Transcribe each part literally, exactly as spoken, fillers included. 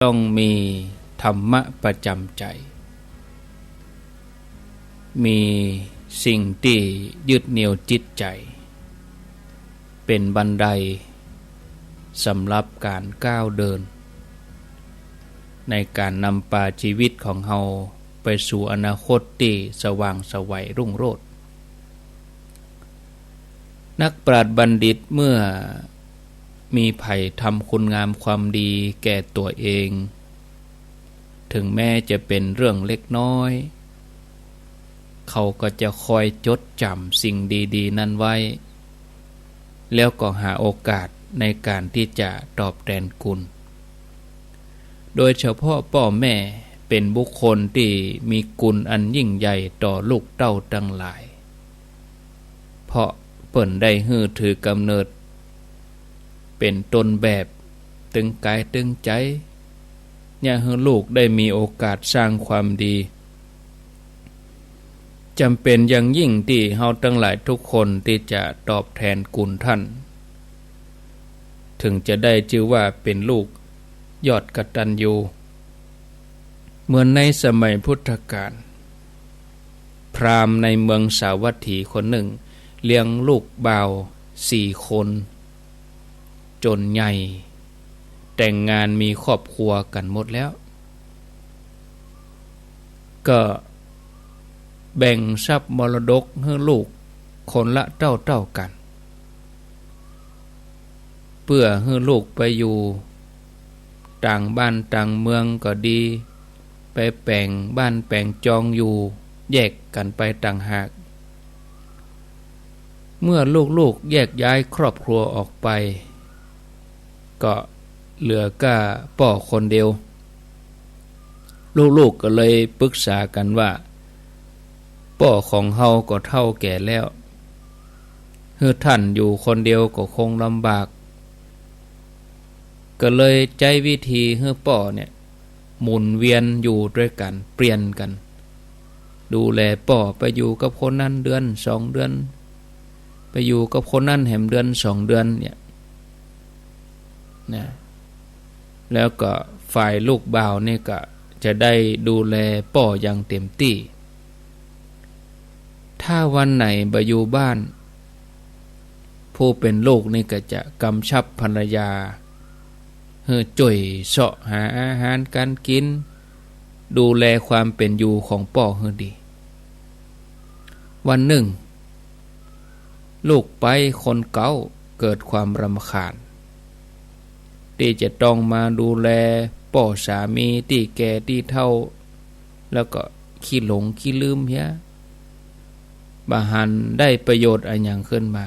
ต้องมีธรรมะประจ๋ำใจ๋ มีสิ่งตี้ยึดเหนี่ยวจิตใจ๋ เป๋นบันไดสำหรับก๋านก้าวเดิน ในก๋านนำปาจีวิตของเฮาไปสู่อนาคตตี้สว่างไสวรุ่งโรจน์ นักปราชญ์บัณฑิตเมื่อมีใผทำคุณงามความดีแก่ตั๋วเอง เถิงแม้จะเป๋นเรื่องเล็กน้อย เขาก็จะคอยจดจ๋ำสิ่งดีๆ นั้นไว้ แล้วก็หาโอกาสในก๋านตี้จะตอบแตนคุณ โดยเฉพาะป้อแม่เป๋นบุคคลตี้มีคุณอันยิ่งใหญ่ต่อลูกเต้าตังหลาย เพราะเปิ้นได้หื้อถือก๋ำเนิดเป๋นต้นแบบตึงก๋ายตึงใจ๋ เยียะหื้อลูกได้มีโอกาสสร้างความดี จ๋ำเป๋นอย่างยิ่งตี้เฮาตังหลายทุกคนตี้จะตอบแตนคุณต้าน เถิงจะได้จื้อว่าเป๋นลูกยอดกตัญญู เหมือนในสมัยพุทธกาล พราหมณ์ในเมืองสาวัตถีคนนึ่งเลี้ยงลูกบ่าวสี่คน จ๋นใหญ่ แต่งงานมีครอบครัวกั๋นหมดแล้ว ก็แบ่งทรัพย์มรดกหื้อลูกคนละเต้าๆ กั๋น เปื้อหื้อลูกไปอยู่ต่างบ้านต่างเมืองก็ดี ไปแป๋งบ้านแป๋งจองอยู่แยกกั๋นไปต่างหาก เมื่อลูกๆ แยกย้ายครอบครัวออกไป ก็เหลือก้าป้อคนเดียว ลูกๆ ก็เลยปรึกษากั๋นว่า ป้อของเฮาก็เฒ่าแก่แล้ว หื้อต้านอยู่คนเดียวก็คงลำบาก ก็เลยใจ๊วิธีหื้อป้อเนี่ย หมุนเวียนอยู่ตวยกั๋น เปลี่ยนกั๋น ดูแลป้อ ไปอยู่กับคนนั้นเดือนสองเดือน ไปอยู่กับคนนั้นแหมเดือนสองเดือนเนี่ยนะ แล้วก็ฝ่ายลูกบ่าวนี่ก็จะได้ดูแลป้ออย่างเต็มตี้ ถ้าวันไหนบ่อยู่บ้าน ผู้เป๋นลูกนี่ก็จะกำชับภรรยา หื้อจ้วยเซาะหาอาหารก๋านกิ๋น ดูแลความเป๋นอยู่ของป้อหื้อดี วันนึ่ง ลูกใป๊คนเก๊าเกิดความรำคาญ ตี้จะต้องมาดูแลป้อสามีตี้แก่ตี้เฒ่า แล้วก็ขี้หลงขี้ลืมเหีย บ่หันได้ประโยชน์อะหยังขึ้นมา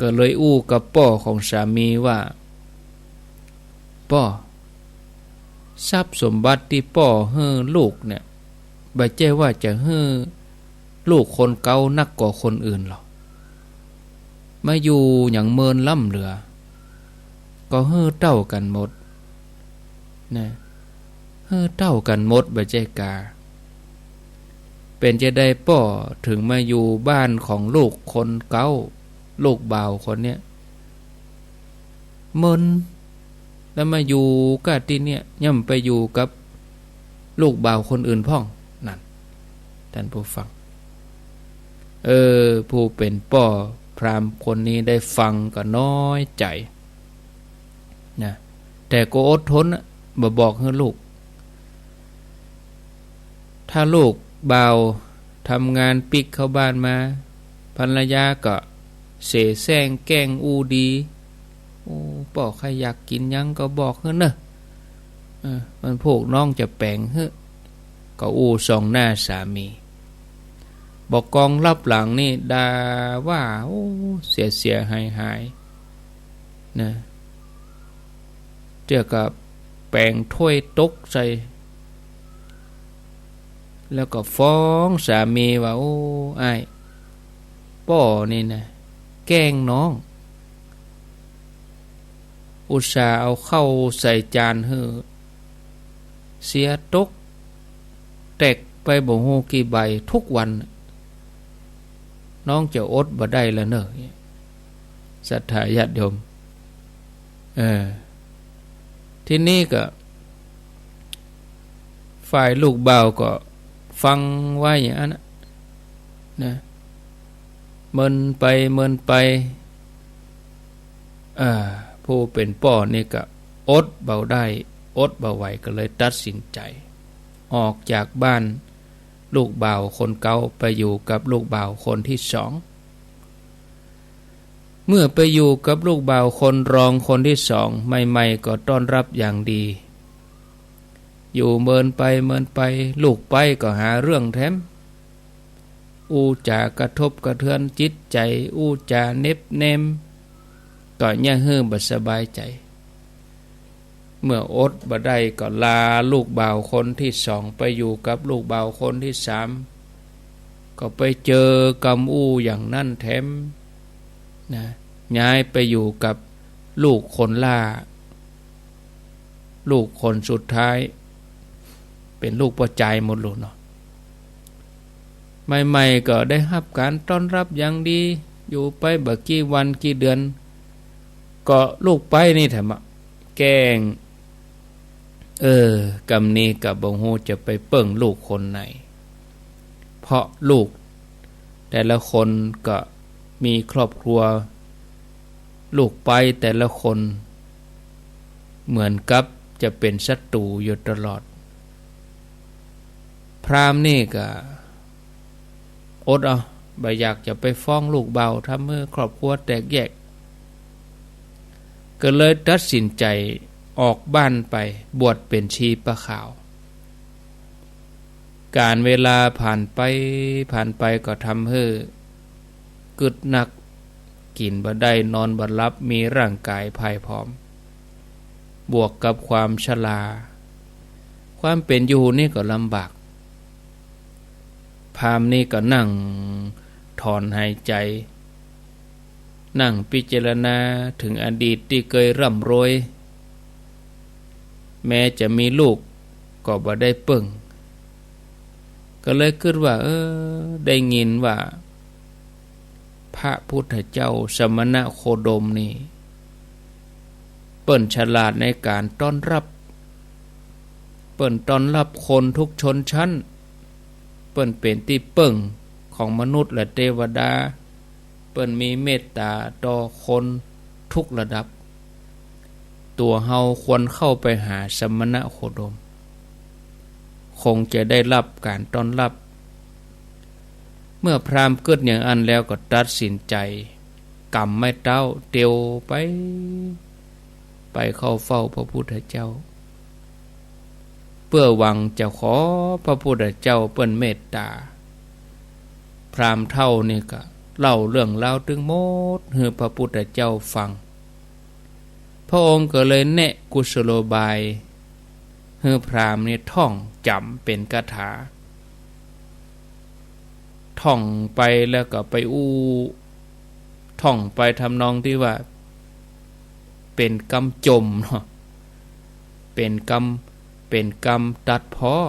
ก็เลยอู้กับป้อของสามีว่า ป้อ ทรัพย์สมบัติตี้ป้อหื้อลูกเนี่ย บ่ใจ้ว่าจะหื้อลูกคนเก๊านักกว่าคนอื่นหรอก มาอยู่หยังเมินล้ำเหลือ ก็หื้อเต้ากั๋นหมดนะ หื้อเต้ากั๋นหมดบ่ใจ้กา เป๋นจาใดป้อเถิงมาอยู่บ้านของลูกคนเก๊า ลูกบ่าวคนเนี้ย เมิน แล้วมาอยู่ก้าตี้เนี่ย ย่อมไปอยู่กับลูกบ่าวคนอื่นพ่อง นั่น ต้านผู้ฟัง เออ ผู้เป๋นป้อพราหมณ์คนนี้ได้ฟังก็น้อยใจ๋นะ แต่ก็อดทนน่ะ บ่บอกหื้อลูก ถ้าลูกบ่าวทำงานปิ๊กเข้าบ้านมา ภรรยาก็เสแสร้งแกล้งอู้ดี โอ้ ป้อใค่อยากกิ๋นหยังก็บอกหื้อเน่อ เออ วันพูกน้องจะแป๋งหื้อ ก็อู้ส่องหน้าสามี บ่กองลับหลังนี่ด่าว่า โอ้ เสียเสียหายหาย นะ เตื้อก็แป๋งถ้วยตกใส่ แล้วก็ฟ้องสามีว่า โอ้ อ้าย ป้อนี่นะ แกล้งน้อง อุตส่าห์เอาข้าวใส่จานหื้อ เสียตก แตกไปบ่ฮู้กี่ใบทุกวัน น้องจะอดบ่ได้แล้วเน่อ ศรัทธาญาติโยม เออ ทีนี้ก็ ฝ่ายลูกบ่าวก็ฟังไว้อย่างนั้นน่ะ นะ เมินไปเมินไป อ่า ผู้เป๋นป้อนี่ก็อดบ่ได้ อดบ่ไหว ก็เลยตัดสินใจ๋ ออกจากบ้านลูกบ่าวคนเก่าไปอยู่กับลูกบ่าวคนตี้สอง เมื่อไปอยู่กับลูกบ่าวคนรองคนตี้สอง ใหม่ๆ ก็ต้อนรับอย่างดี อยู่เมินไปเมินไป ลูกใป๊ก็หาเรื่องแถม อู้จ๋ากระทบกระเทือนจิตใจ๋ อู้จ๋าเหน็บแนม ก็เยียะหื้อบ่สบายใจ๋ เมื่ออดบ่ได้ก็ลาลูกบ่าวคนตี้สองไปอยู่กับลูกบ่าวคนตี้สาม ก็ไปเจอกำอู้อย่างนั้นแถม นะ ย้ายไปอยู่กับลูกคนหล้า ลูกคนสุดท้าย เป๋นลูกป้อจายหมดลูกเนาะ ใหม่ๆ ก็ได้ฮับก๋านต้อนรับอย่างดี อยู่ไปบ่กี่วันกี่เดือน ก็ลูกใป๊นี่แถมอะ แกล้ง เออ กำนี้ก็บ่ฮู้จะไปเปิ้งลูกคนไหน เพราะลูกแต่ละคนก็มีครอบครัว ลูกใป๊แต่ละคนเหมือนกับจะเป๋นศัตรู๋อยู่ตลอด พราหมณ์นี่ก็อดเอา บ่อยากจะไปฟ้องลูกบ่าว ทำหื้อครอบครัวแตกแยก ก็เลยตัดสินใจ๋ออกบ้านไปบวชเป๋นชีปะขาว ก๋าลเวลาผ่านไปผ่านไปก็ทำหื้อกึดนัก กิ๋นบ่ได้นอนบ่หลับ มีร่างก๋ายพ่ายผอม บวกกับความชรา ความเป๋นอยู่นี่ก็ลำบาก พราหมณ์นี่ก็นั่งถอนหายใจ๋ นั่งพิจารณาเถิงอดีตตี้เกยร่ำรวย แม้จะมีลูกก็บ่ได้เปิ้ง ก็เลยกึ๊ดว่า เออ ได้ยินว่า พระพุทธเจ้าสมณโคดมนี่ เปิ้นฉลาดในก๋าลต้อนรับ เปิ้นต้อนรับคนทุกชนชั้น เปิ้นเป๋นตี้เปิ้งของมนุษย์และเตวดา เปิ้นมีเมตต๋าต่อคนทุกระดับ ตั๋วเฮาควรเข้าไปหาสมณโคดม คงจะได้ฮับก๋าลต้อนรับ เมื่อพราหมณ์กึ๊ดอย่างอั้นแล้วก็ตัดสินใจ๋ ก๋ำไม้เต๊าเตียวไป ไปเข้าเฝ้าพระพุทธเจ้า เปื้อหวังจะขอพระพุทธเจ้าเปิ้นเมตต๋า พราหมณ์เฒ่านี่ก็เล่าเรื่องราวตึงหมดหื้อพระพุทธเจ้าฟัง พระองค์ก็เลยแนะกุศโลบายหื้อพราหมณ์นี่ท่องจ๋ำเป๋นคาถา ท่องไปแล้วก็ไปอู้ ท่องไปทำนองตี้ว่า เป๋นกำจ่มเนาะ เป๋นกำ เป๋นกำตัดเพ้าะ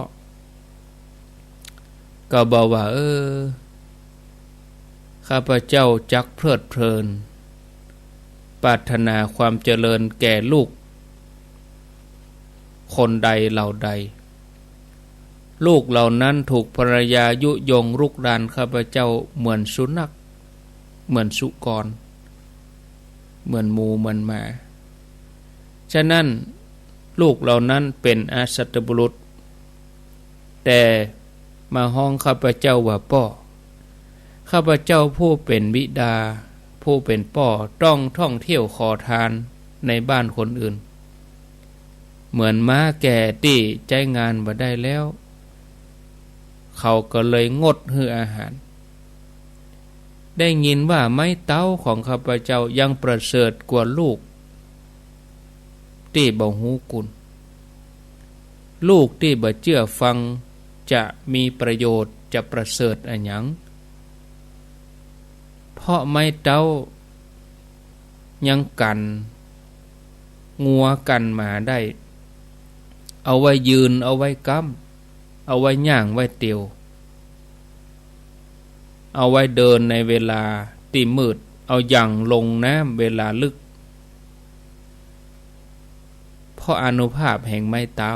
ก็บอกว่า เออ ข้าพเจ้าจักเพลิดเพลิน ปรารถนาความเจริญแก่ลูก คนใดเหล่าใด ลูกเหล่านั้นถูกภรรยายุยงรุกรานข้าพเจ้าเหมือนสุนัข เหมือนสุกร เหมือนหมูเหมือนหมา ฉะนั้นลูกเหล่านั้นเป๋นอสัตบุรุษ แต่มาฮ้องข้าพเจ้าว่าป้อ ข้าพเจ้าผู้เป๋นบิดา ผู้เป๋นป้อต้องท่องเที่ยวขอทานในบ้านคนอื่น เหมือนม้าแก่ตี้ใจ๊งานบ่ได้แล้ว เขาก็เลยงดหื้ออาหาร ได้ยินว่าไม้เต๊าของข้าพเจ้ายังประเสริฐกว่าลูกตี้บ่ฮู้คุณ ลูกตี้บ่เจื้อฟังจะมีประโยชน์จะประเสริฐอะหยัง เพราะไม้เต๊ายังกั๋นงัวกั๋นหมาได้ เอาไว้ยืน เอาไว้ก๊ำ เอาไว้ย่าง ไว้เตียว เอาไว้เดินในเวลาตี้มืด เอาหยั่งลงน้ำเวลาลึก พ เพราะอานุภาพแห่งไม้เต๊า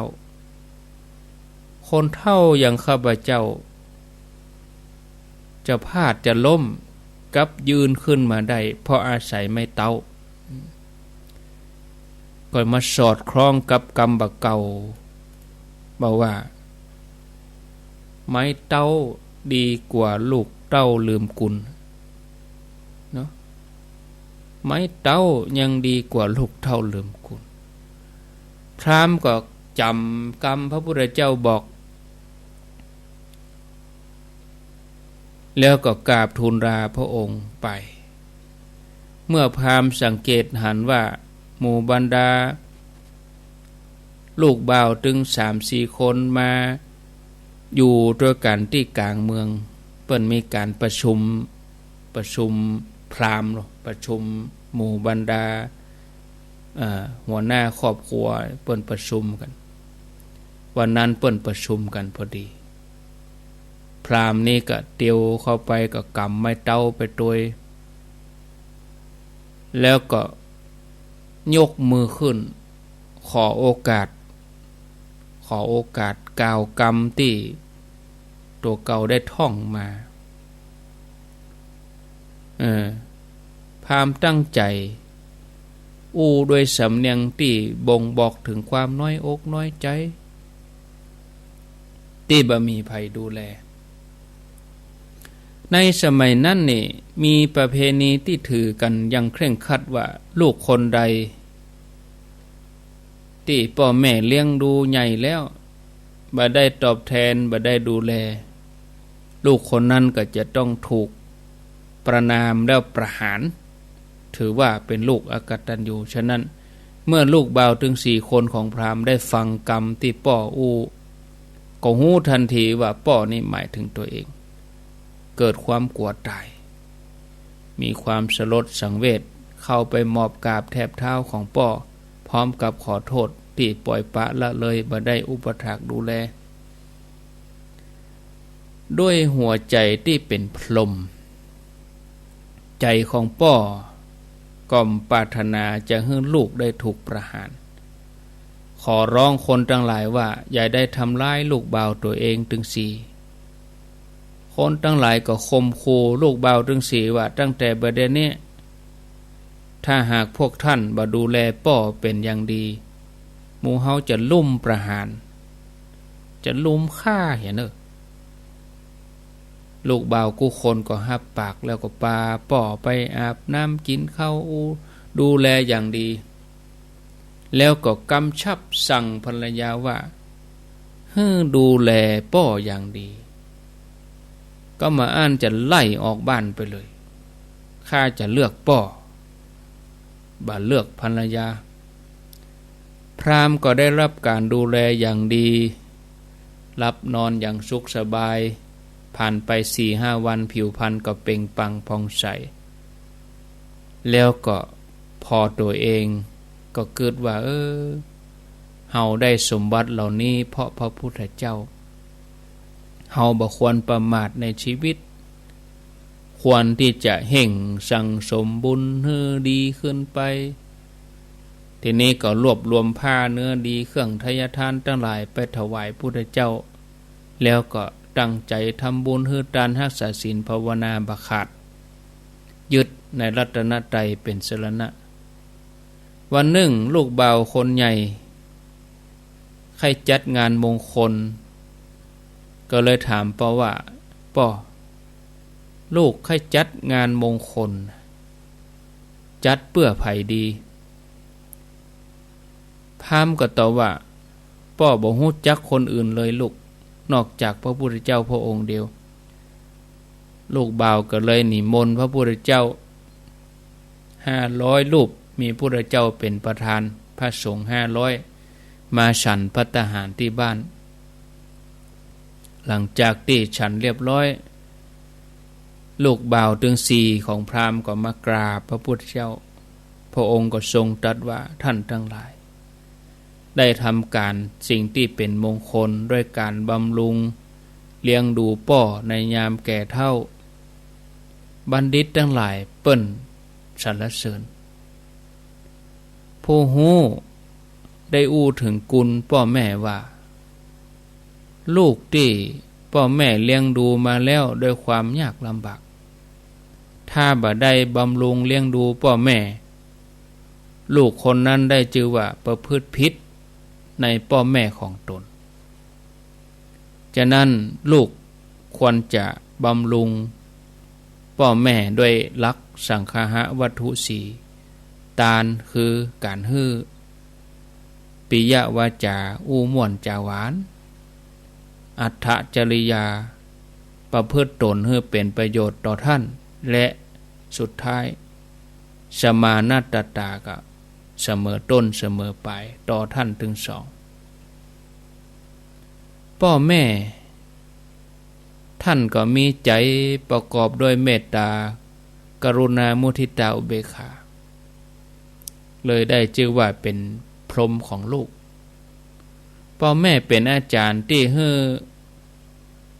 คนเฒ่าอย่างข้าพเจ้า จะพลาดจะล้ม กลับยืนขึ้นมาได้ เพราะอาศัยไม้เต๊า ก็มาสอดคล้องกับกำบ่าเก่า บ่าว่า ไม้เต๊าดีกว่าลูกเต้าลืมกุล เนาะ ไม้เต๊ายังดีกว่าลูกเต้าลืมกุล พราหมณ์ก็จ๋ำกำพระพุทธเจ้าบอก แล้วก็กราบทูลลาพระองค์ไป เมื่อพราหมณ์สังเกตหันว่าหมู่บรรดาลูกบ่าวตึงสามสี่คนมาอยู่ตวยกั๋นตี้ก๋างเมือง เปิ้นมีก๋านประชุม ประชุมพราหมณ์เนาะ ประชุมหมู่บรรดา เอ่อ หัวหน้าครอบครัว เปิ้นประชุมกั๋น วันนั้นเปิ้นประชุมกั๋นพอดี พราหมณ์นี่ก็เตียวเข้าไป ก็ก๋ำไม้เต๊าไปตวย แล้วก็ยกมือขึ้น ขอโอกาส ขอโอกาสกล่าวกำตี้ตั๋วเก่าได้ท่องมา เออ พราหมณ์ตั้งใจ๋อู้ด้วยสำเนียงตี้บ่งบอกเถิงความน้อยอกน้อยใจ๋ ตี้บ่มีใผดูแล ในสมัยนั้นนี่ มีประเพณีตี้ถือกั๋นอย่างเคร่งครัดว่า ลูกคนใดตี้ป้อแม่เลี้ยงดูใหญ่แล้ว บ่ได้ตอบแทน บ่ได้ดูแล ลูกคนนั้นก็จะต้องถูกประณามแล้วประหาร ถือว่าเป๋นลูกอกตัญญู ฉะนั้น เมื่อลูกบ่าวตึงสี่คนของพราหมณ์ได้ฟังกำตี้ป้ออู้ ก็ฮู้ตันทีว่าป้อนี่หมายเถิงตั๋วเอง เกิดความกั๋วต๋าย มีความสลดสังเวช เข้าไปหมอบกราบแทบเท้าของป้อ พร้อมกับขอโทษตี้ป่อยปละละเลย บ่ได้อุปัฏฐากดูแล ด้วยหัวใจ๋ตี้เป๋นพรหม ใจ๋ของป้อก็บ่ปรารถนาจะหื้อลูกได้ถูกประหาร ขอร้องคนตังหลายว่าอย่าได้ทำร้ายลูกบ่าวตั๋วเองตึงสี่ คนตังหลายก็ข่มขู่ลูกบ่าวตึงสี่ว่า ตั้งแต่บ่ายเดี๋ยวนี้ ถ้าหากพวกต้านบ่ดูแลป้อเป๋นอย่างดี หมู่เฮาจะลุ่มประหาร จะลุ่มฆ่าเหียเน่อ ลูกบ่าวกู้คนก็ฮับปาก แล้วก็ปาป้อไปอาบน้ำกิ๋นข้าวอู้ ดูแลอย่างดี แล้วก็กำชับสั่งภรรยาว่า หื้อดูแลป้ออย่างดี ก็บ่อั้นจะไล่ออกบ้านไปเลย ข้าจะเลือกป้อ บ่เลือกภรรยา พราหมณ์ก็ได้รับก๋านดูแลอย่างดี หลับนอนอย่างสุขสบาย ผ่านไปสี่ห้าวันผิวพรรณก็เปล่งปลั่งผ่องใส แล้วก็ป้อตั๋วเองก็กึ๊ดว่า เออ เฮาได้สมบัติเหล่านี้เพราะพระพุทธเจ้า เฮาบ่ควรประมาทในชีวิต ควรตี้จะเฮ่งสั่งสมบุญหื้อดีขึ้นไป ทีนี้ก็รวบรวมผ้าเนื้อดี เครื่องไทยทานตังหลายไปถวายพุทธเจ้า แล้วก็ตั้งใจ๋ทำบุญหื้อตาน ฮักษาศีลภาวนาบ่ขาด ยึดในรัตนตรัยเป๋นสรณะ วันนึ่งลูกบ่าวคนใหญ่ ใค่จัดงานมงคล ก็เลยถามป้อว่า ป้อ ลูกใค่จัดงานมงคล จัดเปื้อใผดี พราหมณ์ก็ตอบว่า ป้อบ่ฮู้จักคนอื่นเลยลูก นอกจากพระพุทธเจ้าพระองค์เดียว ลูกบ่าวก็เลยนิมนต์พระพุทธเจ้าห้าร้อยรูป มีพุทธเจ้าเป๋นประธาน พระสงฆ์ห้าร้อย มาฉันภัตตาหารตี้บ้าน หลังจากตี้ฉันเรียบร้อย ลูกบ่าวตึงสี่ของพราหมณ์ก็มากราบพระพุทธเจ้า พระองค์ก็ทรงตรัสว่า ท่านตังหลาย ได้ทำก๋านสิ่งตี้เป๋นมงคล ด้วยก๋านบำรุงเลี้ยงดูป้อในยามแก่เฒ่า บัณฑิตตังหลายเปิ้นสรรเสริญ ผู้ฮู้ ได้อู้เถิงกุณป้อแม่ว่า ลูกตี้ป้อแม่เลี้ยงดูมาแล้วด้วยความยากลำบาก ถ้าบ่ได้บำรุงเลี้ยงดูป้อแม่ ลูกคนนั้นได้จื้อว่าประพฤติผิดในป้อแม่ของตน ฉะนั้นลูกควรจะบำรุงป้อแม่ด้วยหลักสังคหวัตถุสี่ ตานคือก๋านหื้อ ปิยวาจาอู้ม่วนจ๋าหวาน อัตถจริยา ประพฤติตนหื้อเป๋นประโยชน์ต่อท่าน และสุดท้าย สมานัตตา ก็เสมอต้นเสมอปลายต่อท่านตึงสอง ป้อแม่ท่านก็มีใจ๋ประกอบด้วยเมตตา กรุณา มุทิตา อุเบกขา เลยได้จื้อว่าเป๋นพรหมของลูก ป้อแม่เป๋นอาจ๋ารย์ตี้หื้อ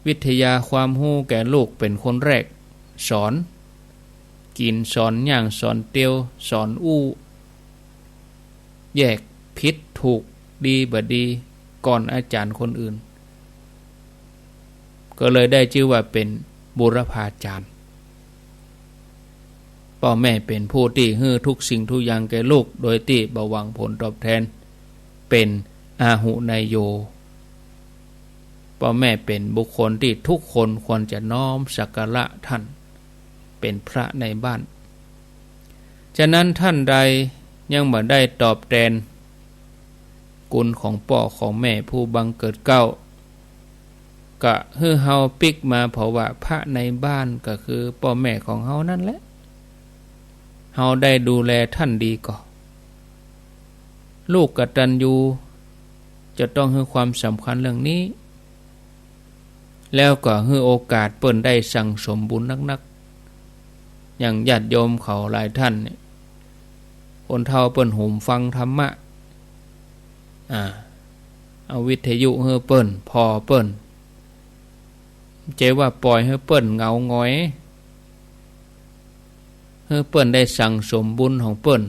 วิทยาความฮู้แก่ลูกเป๋นคนแรก สอนกิ๋น สอนย่าง สอนเตียว สอนอู้ แยกผิดถูก ดีบ่ดี ก่อนอาจ๋ารย์คนอื่น ก็เลยได้จื้อว่าเป๋นบุรพาจ๋ารย์ ป้อแม่เป๋นผู้ตี้หื้อทุกสิ่งทุกอย่างแก่ลูก โดยตี้บ่หวังผลตอบแทน เป๋นอาหุเนยโย ป้อแม่เป๋นบุคคลตี้ทุกคนควรจะน้อมสักการะท่าน เป๋นพระในบ้าน ฉะนั้นท่านใดยังบ่ได้ตอบแตนกุณของป้อของแม่ผู้บังเกิดเกล้า ก็หื้อเฮาปิ๊กมาผ่อว่าพระในบ้านก็คือป้อแม่ของเฮานั่นแหละ เฮาได้ดูแลท่านดีก่อ ลูกกตัญญูจะต้องหื้อความสำคัญเรื่องนี้ แล้วก็หื้อโอกาสเปิ้นได้สั่งสมบุญนักๆ อย่างญาติโยมเขาหลายท่านเนี่ย คนเฒ่าเปิ้นหุมฟังธรรมะ อ่า เอาวิทยุหื้อเปิ้น ผ่อเปิ้น บ่ใจ้ว่าป่อยหื้อเปิ้นเหงาหงอย หื้อเปิ้นได้สั่งสมบุญของเปิ้น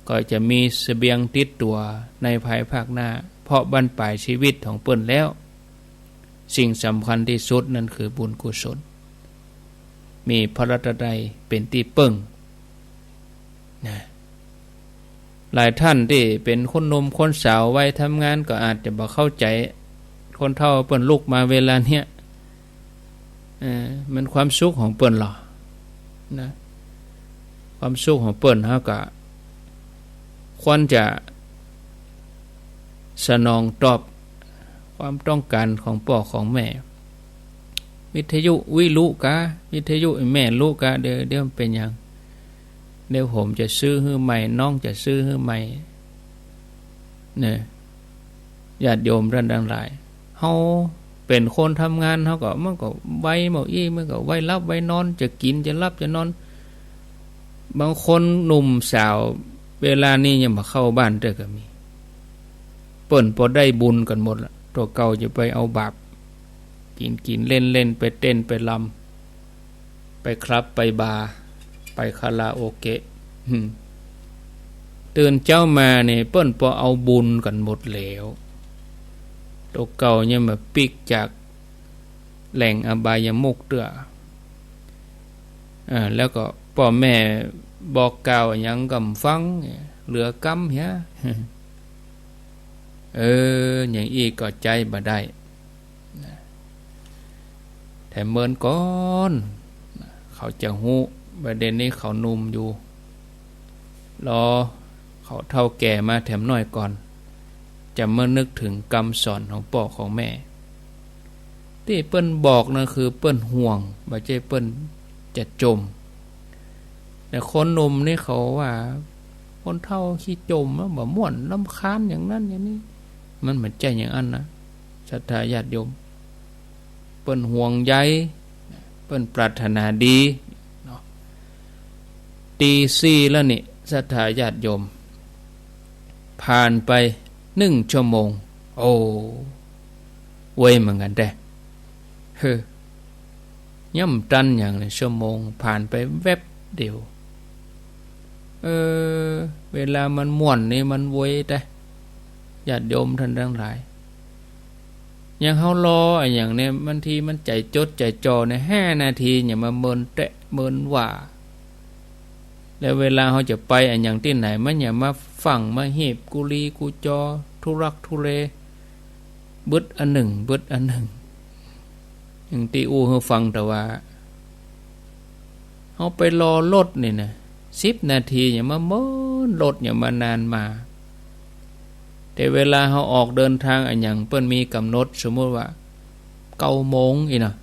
ก็จะมีเสบียงติดตั๋วในภายภาคหน้า เพราะบั้นปลายชีวิตของเปิ้นแล้ว สิ่งสำคัญที่สุดนั่นคือบุญกุศล มีพระรัตนตรัยเป๋นตี้เปิ้ง นะ หลายท่านตี้เป๋นคนหนุ่มคนสาววัยทำงานก็อาจจะบ่เข้าใจ๋ คนเฒ่าเปิ้นลุกมาเวลาเนี้ย เอ่อ มันความสุขของเปิ้นลอ นะ ความสุขของเปิ้น เฮาก็ควรจะสนองตอบความต้องการของป้อของแม่ วิทยุวิลุกา วิทยุแม่ลุกา เดี๋ยว เดี๋ยวมันเป๋นหยัง เดี๋ยวผมจะซื้อหื้อใหม่ น้องจะซื้อหื้อใหม่ เนี่ย ญาติโยมท่านทั้งหลาย เฮาเป๋นคนทำงาน เฮาก็ มันก็ไวเมาอี้ มันก็ไวหลับไวนอน จะกิ๋น จะหลับ จะนอน บางคนหนุ่มสาวเวลานี้ยังบ่เข้าบ้านเตื้อก็มี เปิ้นปอได้บุญกั๋นหมดละ ตั๋วเก่าจะไปเอาบาป กิ๋นกิ๋นเล่นเล่น ไปเต้นไปรำ ไปคลับไปบาร์ ไปคาราโอเกะ หืม ตื่นเจ๊ามาเนี่ย เปิ้นปอเอาบุญกั๋นหมดแล้ว ตั๋วเก่ายังบ่ปิ๊กจากแหล่งอบายมุขเตื้อ อ่า แล้วก็ป้อแม่บอกกล่าวหยังก็บ่ฟัง เหลือกำเหีย เออ อย่างอี้ก็ใจ๊บ่ได้ นะ แต่เมินก่อน เขาจะฮู้ ประเด็นนี้เขาหนุ่มอยู่ รอเขาเฒ่าแก่มาแถมหน้อยก่อน จะมานึกถึงกำสอนของป้อของแม่ ตี้เปิ้นบอกนะคือเปิ้นห่วง บ่ใจ้เปิ้นจะจ่ม แต่คนหนุ่มนี่เขาว่า คนเฒ่าขี้จ่ม บ่ม่วน รำคาญอย่างนั้นอย่างนี้ มันบ่ใจ้อย่างอั้นนะ ศรัทธาญาติโยม เปิ้นห่วงใย เปิ้นปรารถนาดีเนาะ ตีสี่แล้วนี่ ศรัทธาญาติโยม ผ่านไปหนึ่งชั่วโมง โอ้ ไวเหมือนกั๋นแต๊ เฮ้อ ยังบ่ตันหยังเลย ชั่วโมงผ่านไปแวบเดียว เออ เวลามันม่วนนี่มันไวแต๊ ญาติโยมต้านตังหลาย อย่างเฮารออะหยังเนี่ย บางทีมันใจ๋จดใจ๋จ่อเนี่ย ห้านาทีเนี่ยมาเมินแต๊เมินว่า แล้วเวลาเฮาจะไปอะหยังตี้ไหน มันเนี่ยมาฟั่งมาฮีบกุลีกุจอ ทุลักทุเล บึดอันนึ่ง บึดอันนึ่ง อย่างตี้อู้หื้อฟังแต่ว่า เฮาไปรอรถนี่นะ สิบนาทีเนี่ยมาเมินรถเนี่ยมานานมา แต่เวลาเฮาออกเดินตางอะหยังเปิ้นมีก๋ำหนด สมมุติว่า เก้าโมงอี้นะ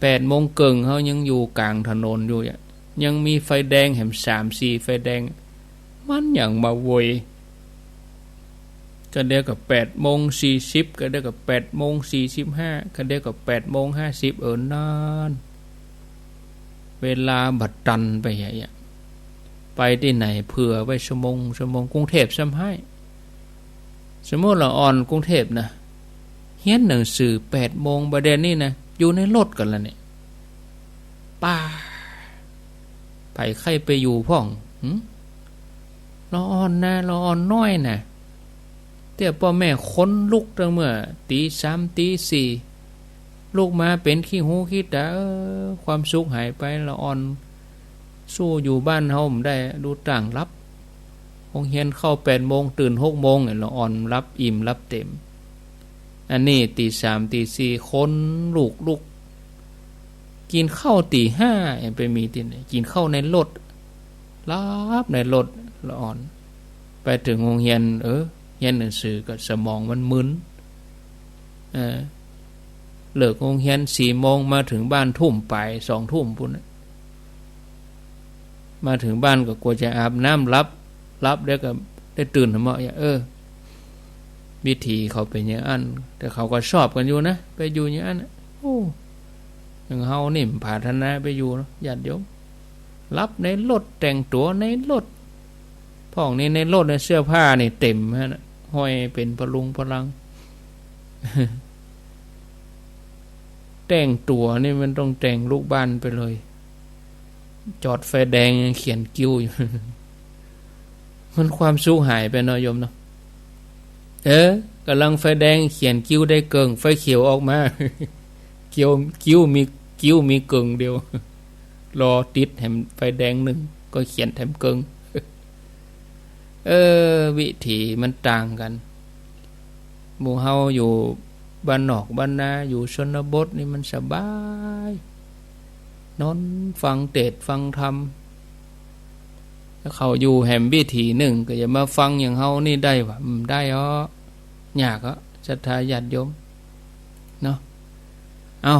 แปดโมงเกิ่งเฮายังอยู่ก๋างถนนอยู่อะ ยังมีไฟแดงแหมสามสี่ไฟแดง มันยังมาไว กะเดียวก็แปดโมงสี่สิบ กะเดียวก็แปดโมงสี่สิบห้า กะเดียวก็แปดโมงห้าสิบ เออ นั่น เวลาบ่ตันไปอะ ไปตี้ไหนเผื่อไว้ชั่วโมง ชั่วโมง กรุงเทพซ้ำฮ้าย สมมุติละอ่อนกรุงเทพนะ เฮียนหนังสือแปดโมง บ่าเดี่ยวนี้นะ อยู่ในรถกั๋นละเนี่ย ป้า ใผใค่ไปอยู่พ่อง หึ ละอ่อนนะ ละอ่อนน้อยนะ เตี้ยป้อแม่ขนลุกตั้งเมื่อตี๋สามตี๋สี่ ลุกมาเป๋นขี้หูขี้ต๋า เออ ความสุขหายไป ละอ่อน สู้อยู่บ้านเฮาบ่ได้ ดูต่างหลับ โฮงเฮียนเข้าแปดโมง ตื่นหกโมงเนี่ย ละอ่อนหลับอิ่มหลับเต๋ม อันนี้ตี๋สามตี๋สี่ ขนลุกลุก กิ๋นข้าวตี๋ห้า ยังไปมีตี้ไหน กิ๋นข้าวในรถ หลับในรถ ละอ่อน ไปเถิงโฮงเฮียน เออ เฮียนหนังสือก็สมองมันมึน เออ เลิกโฮงเฮียนสี่โมง มาเถิงบ้านทุ่มป๋าย สองทุ่มปู๊นน่ะ มาเถิงบ้านก็กั๋วจะอาบน้ำหลับ หลับแล้วก็ได้ตื่นหั้นเมาะ เออ วิถีเขาเป๋นอย่างอั้น แต่เขาก็ชอบกั๋นอยู่นะ ไปอยู่อย่างอั้นน่ะ โอ้ อย่างเฮานี่บ่ปรารถนาไปอยู่เนาะ ญาติโยม หลับในรถ แต่งตั๋วในรถ พ่องนี้ในรถเนี่ย เสื้อผ้านี่เต๋มหั้นน่ะ ห้อยเป๋นพะลุงพะลัง แต่งตั๋วนี่มันต้องแต่งลูกบ้านไปเลย จอดไฟแดงยังเขียนกริ้วอยู่ มันความสุขหายไปเนาะโยมเนาะ เออ ก่ำลังไฟแดงเขียนกริ้วได้เกิ่ง ไฟเขียวออกมา กริ้ว กริ้วมี กริ้วมีเกิ่งเดียว รอติดแหมไฟแดงนึ่ง ก็เขียนแถมเกิ่ง เออ วิถีมันต่างกั๋น หมู่เฮาอยู่บ้านนอกบ้านนา อยู่ชนบทนี่มันสบาย นอนฟังเตสน์ฟังธรรม ถ้าเขาอยู่แหมวิถีนึ่ง ก็จะมาฟังอย่างเฮานี่ได้วะ บ่ได้อ้อ ยากอ้อ ศรัทธาญาติโยม เนาะ เอ้า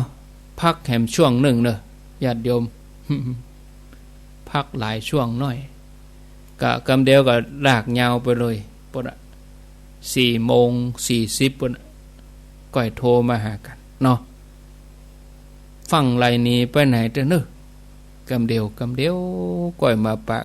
พักแหมช่วงนึ่งเนาะ ญาติโยม พักหลายช่วงหน้อย กะกำเดียวก็ลากยาวไปเลย ปู๊นน่ะ สี่โมงสี่สิบปู๊นน่ะ ก่อยโทรมาหากั๋นเนาะ ฟั่งไหลหนีไปไหนเต๊อะเนาะ กำเดียว กำเดียว ก่อยมาปะ